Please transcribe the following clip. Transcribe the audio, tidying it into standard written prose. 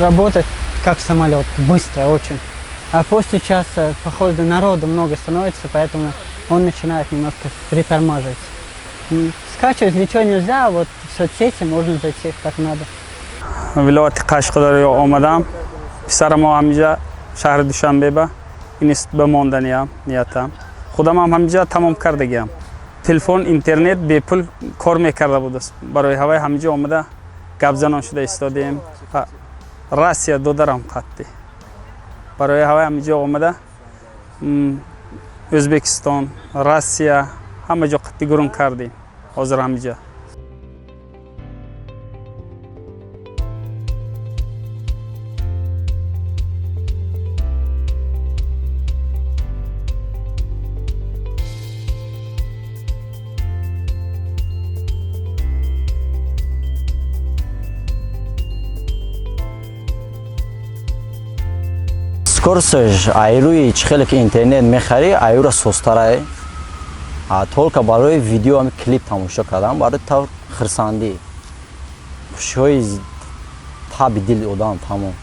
Работает как самолет, быстро очень. А после часа, походу, народу много становится, поэтому он начинает немножко притормаживать. Скачивать ничего нельзя, а вот в соцсети можно зайти как надо. Вилояти Қашқадарё омадам. Писарам ҳамиҷа шаҳри Душанбе ба институт ба монданиям ниятам. Худам ҳам ҳамиҷа тамом кардагиам. Телефон, интернет бепул кор мекарда будааст. Барои ҳавай ҳамиҷа омада гапзанон шуда истодем. Россия додарам қатти. Барои ҳавай ҳамиҷа омада Ӯзбекистон, Россия ҳама ҷо қатти гурун кардем. Ҳозир ҳамиҷа. Скоросташ айрӯи чӣ хеле ки интернет мехарӣ, айрӯра состарае. Только барои видео, ами клип тамошо кардан, барои тавр хирсандӣ, хушиҳои таби дили одам, тамом.